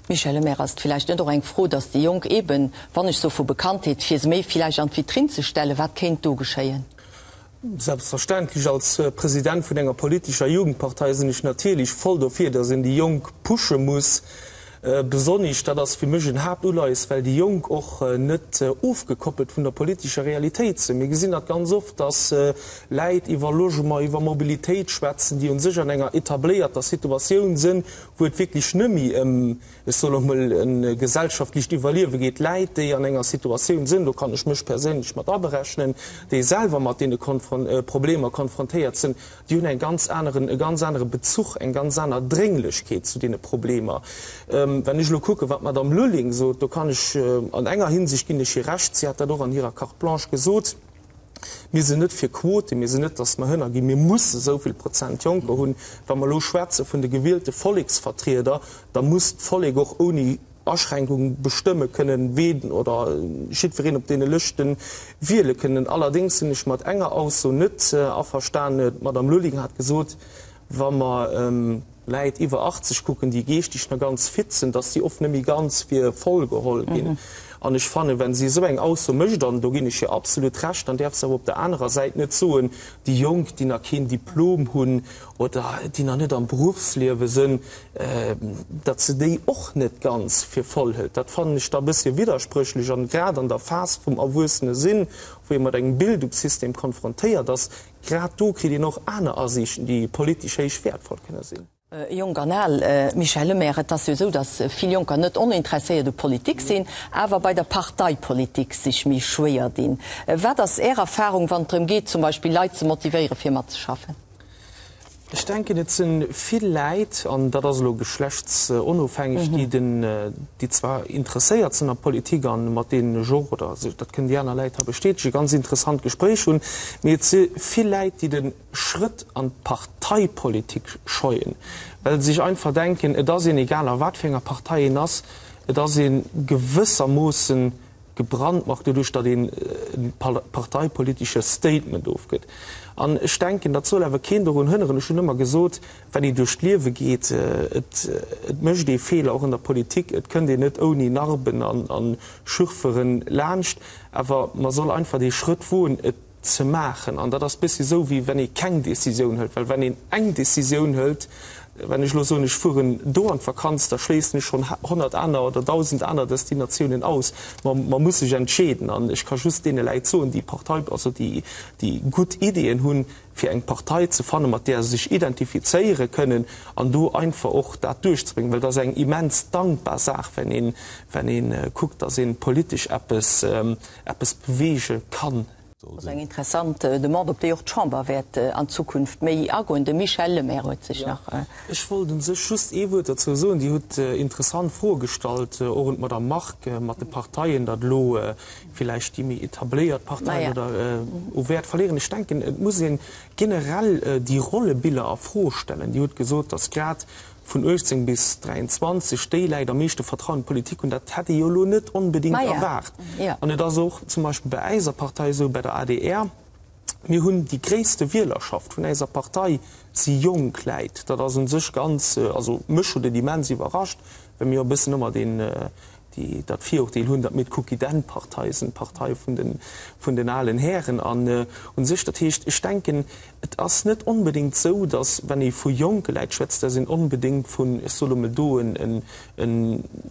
Michèle Lemaire, Ass et villäicht net och eng Fro, datt déi Jonk eben, wann ech soe vu Bekanntheet, fir se méi villäicht an d'Vitrinn ze stellen, wat kéint do geschéien? Selbstverständlech. Als President vun enger politescher Jugendpartei sinn ech natierlech voll dofir, datt een déi Jonk pushe muss. Besonnesch, dat ass fir mech en Haaptuleies, well déi Jonk och net ofgekoppelt vun der politescher Realitéit sinn. Mir gesinn dat ganz oft, datt Läit iwwer Logement, iwwer Mobilitéit schwätzen, déi u sech an enger etabléierter Situatioun sinn, wou et wierklech nëmme ëm, ech soen och mol, e gesellschaftlecht Iwwerliewe geet, Läit, déi an enger Situatioun sinn, do kann ech mech perséinlech mat aberechnen, déi selwer mat deene Problemer konfrontéiert sinn, déi hunn eng ganz aneren, e ganz anere Bezuch, eng ganz aner Drénglechkeet zu deene Problemer. Wenn ech elo kucken, wat d'Madame Lulling sot, do kann ech, an enger Hinsicht ginn ech hir Recht, si hat dat och an hirer Carte blanche gesot, Mir sinn net fir Quoten, mir sinn net, datt mer hënner ginn, mir musse esou vill Prozent Jonker hunn. Wa mer elo schwätze vun de gewielte Volleksvertrieder, da muss d'Vollek och ouni Aschränkung bestëmme kënnen, ween oder jiddwereen op deene Lëschte wiele kënnen. Allerdéngs sinn ech mat enger Ausso net averstanen. D'Madame Lulling hat gesot, wa mer Läit iwwer 80 kucken, déi geeschteg nach ganz fit sinn, dass déi oft net méi ganz fir voll geholl ginn. An ech fannen, wenn si esou eng Ausso mécht, an do ginn ech hir absolut Recht, dann däerf se awer op der anerer Säit net soen, déi Jonk, déi nach keen Diplom hunn oder déi nach net am Beruffsliewe sinn, datt se déi och net ganz fir voll hëlt. Dat fannen ech da e bëssche widderspréchlech. An grad an der Phas vum Erwuessene-Sinn, wou ee mat engem Bildungssystem konfrontéiert ass, Grad do kritt een och aner Asiichten, déi politesch héich wäertvoll kënne sinn. Jonk an al, Michèle Lemaire, et ass jo esou, datt vill Jonker net oninteresséiert u Politik sinn, awer bei der Parteipolitik sech méi schwéier dinn. Wat ass Är Erfahrung, wann et drëm geet, zum Beispill Leit ze motivéiere fir matzeschaffen? Ech denken, et si vill Läit, an dat ass elo geschlechtsonofhängeg, déi den, déi zwar interesséiert sinn a Politik an mat deenen ech och, oder dat kënnen déi aner Läit hei bestätegen, ganz interessant Gespréich hunn, mee et si vill Läit, déi de Schrëtt an d'Parteipolitik scheuen, well se sech einfach denken, et ass een, egal a wat fir enger Partei een ass, et ass ee gewëssermoossen gebrandmarkt doduerch, datt een e parteipolitesche Statement ofgëtt. An ech denken, dat soll awer keen dorun hënneren. Ech hunn ëmmer gesot, wann een duerch d'Liewe geet, et mécht ee Feeler, och an der Politik, et kënnt een net ouni Narben a Schürferen laanscht, awer mer soll einfach dee Schrëtt woen, et ze maachen. An dat ass bëssi esou, wéi wenn ee keng Décisioun hëlt. Well wenn een eng Décisioun hëlt, wenn ech elo soen, ech fueren do an d'Vakanz, da schléissen ech schonn 100 aner oder 1.000 aner Destinatiounen aus. Ma ma muss sech entscheeden. An ech ka just deene Läit soen, déi Partei, also déi, déi gutt Ideeën hunn, fir eng Partei ze fannen, mat där se sech identifizéiere kënnen an do einfach och dat duerchzebréngen. Well et ass eng immens dankbar Saach, wenn een, wenn ee kuckt, datt ee politesch eppes, eppes beweege kann. Dat ass eng interessant Demande, op déi och d'Chamber wäert an Zukunft méi agoen. De Michel Lemaire huet sech nach. Ech wollt u sech just ee Wuert dozou soen. Dir hutt interessant Froe gestallt, och un d'Madame Margue mat de Parteien, datt elo villäicht déi méi etabléiert Parteien oder u Wäert verléieren. Ech denken, et muss ee generell déi Rollebiller a Fro stellen. Dir hutt gesot, datt grad vun 18 bis 23 déi Läit am meeschte Vertrauen an d'Politik hunn, dat hätt ee jo elo net onbedéngt erwaart. An et ass och zum Beispill bei äiser Partei esou, bei der adr, mir hunn déi gréisste Wielerschaft vun äiser Partei si jonk Läit. Dat ass u sech ganz, also mech huet et immens iwwerrascht, well mir jo e bëssen ëmmer deen, déi dat Virurteel hunn, datt mir d'Cookie-Dent-Partei sinn, d'Partei vun den, vun den alen Hären. An u sech, dat heescht, ech denken, et ass net onbedéngt esou, datt, wann ee vu jonke Läit schwätzt, datt een onbedéngt vun, ech soe lo mol do, en, e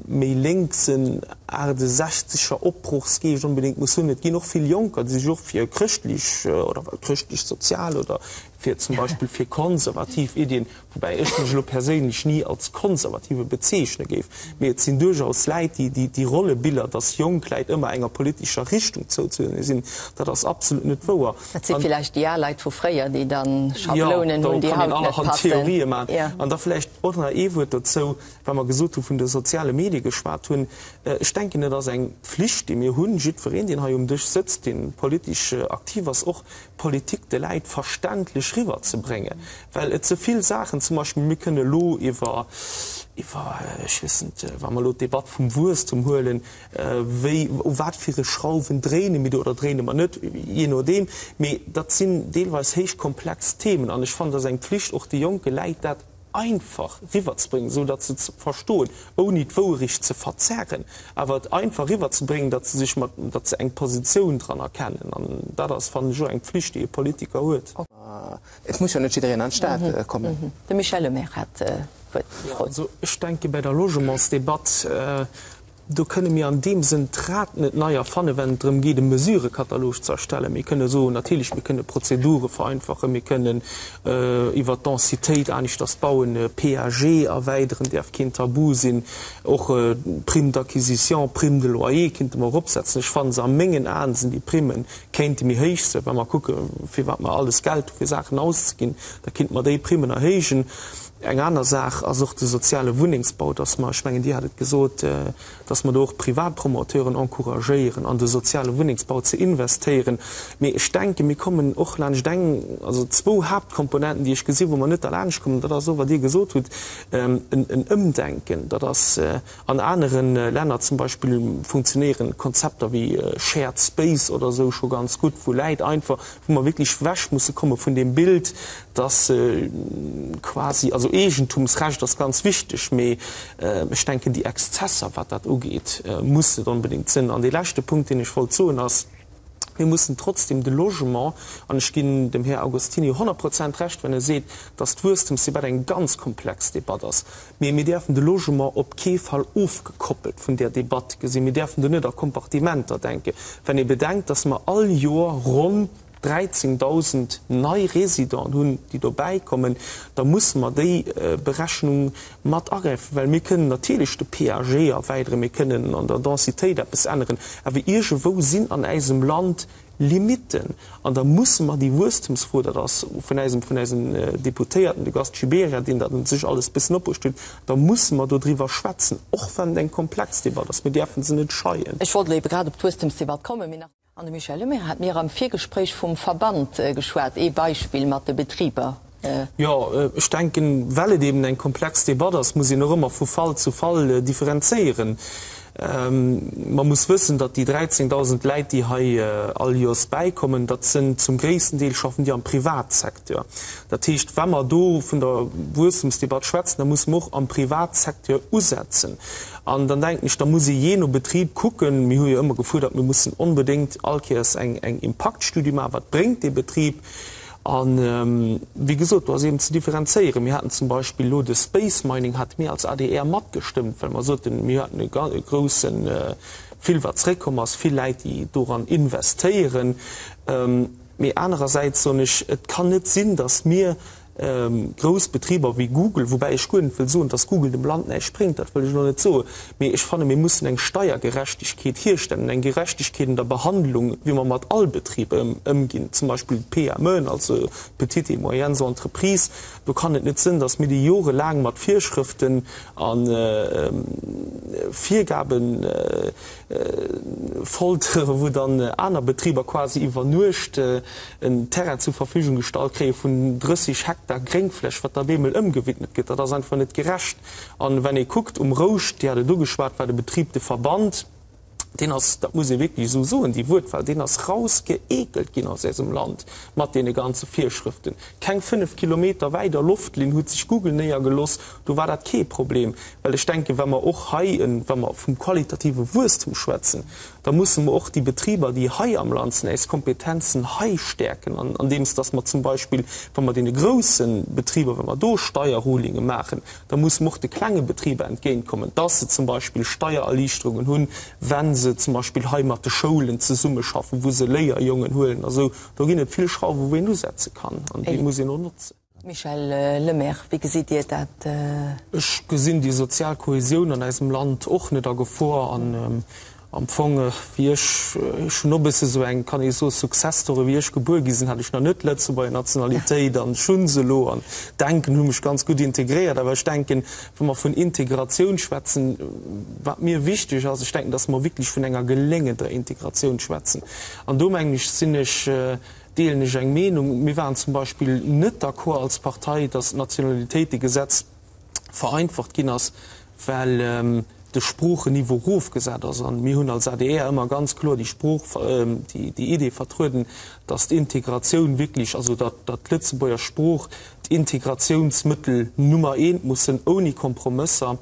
méi lénksen 68er Opbrochsgeescht onbedéngt muss hunn. Et ginn och vill Jonker, déi sech och fir chrëschtlech oder chrëschtlech-sozial oder fir zum Beispill fir konservativ Iddien Woubäi ech mech elo perséinlech ni als Konservative bezeechne géif, mee et sinn duerchaus Läit, déi déi Rollebiller, datt jonk Läit ëmmer enger politescher Richtung zouzeuerdne sinn, dat ass absolut net wouer. Dat si villäicht déi al Leit vu fréier, déi da Schablounen hunn, déi haut net passen. An da vläicht och nach ee Wuert dozou, well mer gesot hu vun de soziale Medie geschwat hunn. Ech denken, et ass eng Pflicht, déi mir hunn, jiddwereen, deen hei um Dësch sëtzt, dee politesch aktiv ass, och Politik de Läit verständlech riwwerzebréngen, well et se vill Saachen, zum Beispill mir kënne elo iwwer, iwwer, ech weess net, wa mer elo d'Debatt vum Wuesstum huelen, wéi, u wat fir e Schrauwen dréine mir do oder dréine mer net, jee nodeem, mee dat sinn deelweis héich komplex Themen an ech fannen, et ass eng Pflicht och de jonke Läit dat. einfach riwwerzebréngen, esou datt se et verstoen, ouni d'Wouerecht ze verzerren, awer et einfach riwwerzebréngen, datt se sech mat, datt se eng Positioun dran erkennen. An dat ass, fannen ech, och eng Pflicht, déi e Politiker huet. Et muss jo net jiddereen an d'Stad kommen. De Michel Lemaire hat d'Wuert gefrot. Also ech denke bei der Logementsdebatt, do kënne mir an deem Sënn d'Rad net nei erfannen, wenn et drëm geet, e Mesurëkatalog ze erstellen. Mir kënne soen, natierlech, mir kënne Prozedure vereinfachen, mir kënnen iwwert d'Densitéit aneschters bauen, PAG erweideren däerf keen Tabu sinn, och d'Prime d'acquisition, Prime de loyer kinnte mer eropsetzen. Ech fannen se, a mengen Aen sinn déi Primmen, kéinte méi héich sinn. Wa mer kucke fir wat mer alles Geld hu fir Saachen auszeginn, da kinnte mer déi Primmen erhéijen. Eng aner Saach ass och de soziale Wunnengsbau, dass mer, ech mengen Dir hat et gesot, dass mer do och Privatpromoteuren encouragéieren, an de soziale Wunnengsbau ze investéieren. Mee ech denken, mir kommen och laanscht eng, also zwou Haaptkomponenten, déi ech gesinn, wou mer net derlaanscht kommen, dat ass och, wat Dir gesot hutt, en Ëmdenken. Dat ass an anere Länner zum Beispill funktionéieren Konzepter wéi Shared Space oder esou scho ganz gutt, wou Läit einfach, wou mer wierklech ewech musse komme vun deem Bild, dass quasi, also Eegentumsrecht ass ganz wichteg, mee ech denken déi Exzesser wat dat ugeet, muss net onbedéngt sinn. An dee leschte Punkt, deen ech wollt soen, ass, Mir mussen trotzdem de Logement, an ech ginn dem Här Agostini 100 Prozent Recht, wenn e seet, dass d'Wuesstemsdebatt eng ganz komplex Debatt ass, mee mir däerfen de Logement op kee Fall ofgekoppelt vun där Debatt gesinn. Mir däerfen do net a Kompartimenter denken. Wenn ee bedenkt, dass mer all Joer ronn 13.000 nei Résidenten hunn, déi dobäikommen, da musse mer déi Berechnung mat agräifen, well mir kënnen natierlech de PAG erweideren, mir kënnen an der Densitéit eppes änneren, awer iergendwou sinn an äisem Land Limitten an da musse mer déi Wuesstemsfro, dat ass vun äisem, vun äisem Deputéierten, de Gast Gibéryen, deen dat u sech alles e bëssen opbruecht huet, da musse mer dodriwwer schwätzen, och wann et eng komplex Debatt ass. Mir däerfe se net scheien. Ech wollt elo ebe grad op d'Wuesstemsdebatt kommen, mee nach. An de Michel Lemaire hat mir am Virgespréich vum Verband geschwat, ee Beispill mat de Betriber. Jo, ech denken, well et eben eng komplex Debatt ass, muss een och ëmmer vu Fall zu Fall differenzéieren. Ma muss wëssen, datt déi 13.000 Läit, déi hei all Joers bäikommen, dat sënn zum gréissten Deel schaffen déi am Privatsecteur. Dat heescht, wa mer do vun der Wuesstemsdebatt schwätzen, da musse mer och am Privatsecteur usetzen. An dann denken ech, da muss ee jee no Betrib kucken, mir hu jo ëmmer gefuerdert, mir mussen onbedéngt all Kéiers eng Impaktstudie maachen, wat bréngt dee Betrib? A wéi gesot, do ass eeben ze differenzéieren. Mir haten zum Beispill elo de Space Mining hate mir als adr matgestëmmt, well mer soten, mir haten e groussen, vill wat zréckkomm ass, vill Läit, déi doran investéieren. Mee anerersäits soen ech, et kann net sinn, datt mir Grouss Betriber wéi Google, woubäi ech guer net wëll soen, dass Google dem Land näischt bréngt, dat wëll ech elo net soen, mee ech fanne mir mussen eng Steiergerechtegkeet hierstellen, eng Gerechtegkeet an der Behandlung, wéi mer mat all Betrib ëmginn, zum Beispill d'PMEen, also d'Petites et moyennes entreprises. Do kann et net sënn, dass mir déi jorelaang mat Virschrëften a Virgaben, Foltere, wou dann aner Betriber quasi iwwer Nuecht en Terrain zur Verfügung gestallt kréie vun 30 Hektar Gréngfläch, wat da bemol ëmgewidmet gëtt. Dat ass einfach net gerecht. An wenn ee kuckt, um Rouscht, Dir hat et ugeschwat, war de Betrib de Verband, deen ass, dat muss ee wierklech esou soen, déi Wuertwahl, deen ass rausgeekelt ginn aus eisem Land mat deene ganze Virschrëften. Keng 5 Kilometer wäit a Loftlinn huet sech Google néiergeloss, do war dat kee Problem. Well ech denken, wa mer och hei, wa mer vum qualitative Wuesstum schwätzen, da musse mer och déi Betriber, déi hei am Land sinn, äis Kompetenzen hei stäerken, andeems dass mer zum Beispill, wa mer deene grousse Betriber, wa mer do Steierrulinge maachen, da musse mer och de klenge Betriber entgéintkommen, dass se zum Beispill Steiererliichterungen hunn, wa se zum Beispill hei mat de Schoulen zesummeschaffen, wou se Léierjongen huelen a sou. Do ginn et vill Schrauwen, wou een usetze kann, an déi muss een och notzen. Michel Lemaire, wéi gesitt Dir dat? Ech gesinn déi sozial Kohesioun an eisem Land och net a Gefor an am Fong, wéi ech, ech hunn och e bësse sou eng, kann ee soen, Success Story, wéi ech gebuer gi sinn, hat ech nach net d'Lëtzebuerger Nationalitéit an ech hu se elo an denken, hu mech ganz gutt integréiert. Awer ech denken, wa mer vun Integratioun schwätzen, wat mir wichteg ass, ech denken, datt mer wierklech vun enger geléngender Integratioun schwätzen an do mengen ech, sinn ech, deelen ech eng Meenung. Mir waren zum Beispill net d'accord als Partei, datt d'Nationalitéitegesetz vereinfacht ginn ass, well. de Sproocheniveau erofgesat ass. A mir hunn als adr ëmmer ganz kloer déi Sprooch, déi Idee vertrueden, datt d'Integratioun wierklech, also datt d'Lëtzebuerger Sprooch d'Integratiounsmëttel Nummer eent muss sinn, ouni Kompromësser.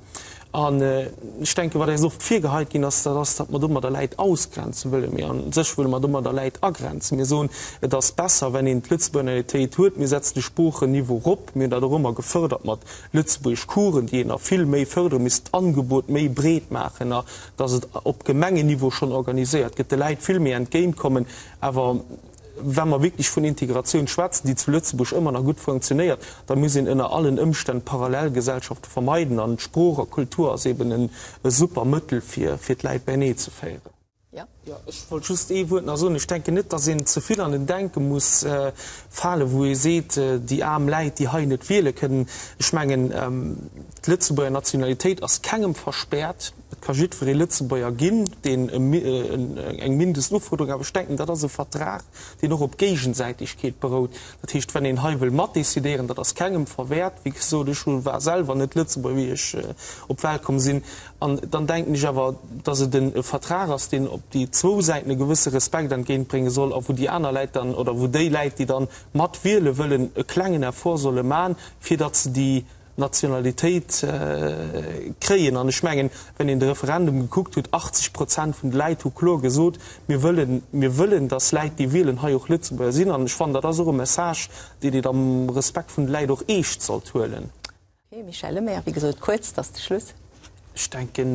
An ech denken, wat eis oft virgeheit ginn ass, dat ass, datt mer domadder Läit ausgrenze wëllen. Mee a sech wëlle mer domadder Läit agrenzen. Mir soen, et ass besser, wenn een d'Lëtzebuerger Nationalitéit huet. Mir setzen de Sproocheniveau erop. Mir hunn dat och ëmmer gefërdert mat Lëtzebuergeschcoursen, déi een nach vill méi fërdere misst, d'Angebot méi breet maachen a datt et op Gemengenniveau schonn organiséiert gëtt, de Läit vill méi entgéintkommen. Awer wa mer wierklech vun Integratioun schwätzen, déi zu Lëtzebuerg ëmmer nach gutt funktionéiert, da muss een ënner allen Ëmstänn Parallelgesellschafte vermeiden. An Sprooch a Kultur ass eben e super Mëttel, fir d'Läit beinee ze féieren. Jo, ech wollt just ee Wuert nach soen. Ech denken net, datt een ze vill an den Denke muss falen, wou ee seet, déi aarm Läit, déi hei net wiele kënnen. Ech mengen, d'Lëtzebuerger Nationalitéit ass kengem verspäert. Et ka jiddweree Lëtzebuerger ginn, deen eng Mindestufuerderung, awer ech denken, dat ass e Vertrag, deen och op Géigesäitegkeet berout. Dat heescht, wenn een hei wëll matdecidéieren, dat ass kengem verwäert. Wéi gesot, ech war selwer net Lëtzebuerger, wéi ech op d'Welt komm sinn. An dann denken ech awer, dass et e Vertrag ass, deen op déi zwou Säiten e gewësse Respekt entgéintbrénge soll a wou déi aner Läit dann, oder wou déi Läit, déi dann matwiele wëllen, e klengen Effort solle man, fir datt se déi Nationalitéit kréien. An ech mengen, wenn een de Referendum gekuckt huet, 80 Prozent vun de Läit hu kloer gesot, mir wëllen, mir wëllen, datt Läit, déi wielen, hei och Lëtzebuerger sinn. An ech fannen, dat ass och e Message, deen een am Respekt vun de Läit och eescht sollt huelen. Okay, Michel Lemaire, wéi gesot, kuerz, dat ass de Schluss. Ech denken,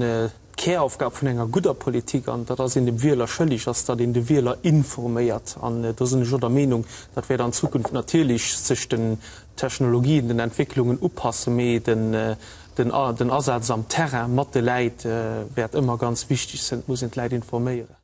d'Käraufgab vun enger gudder Politik, an dat ass een dem Wieler schëllig, ass, datt een de Wieler informéiert. An do sinn ech och der Meenung, dat wäert an Zukunft natierlech sech den Technologien, den Entwécklungen upassen, mee den den Asaz am Terrain mat de Läit wäert ëmmer ganz wichteg sinn. Et muss een d'Läit informéieren.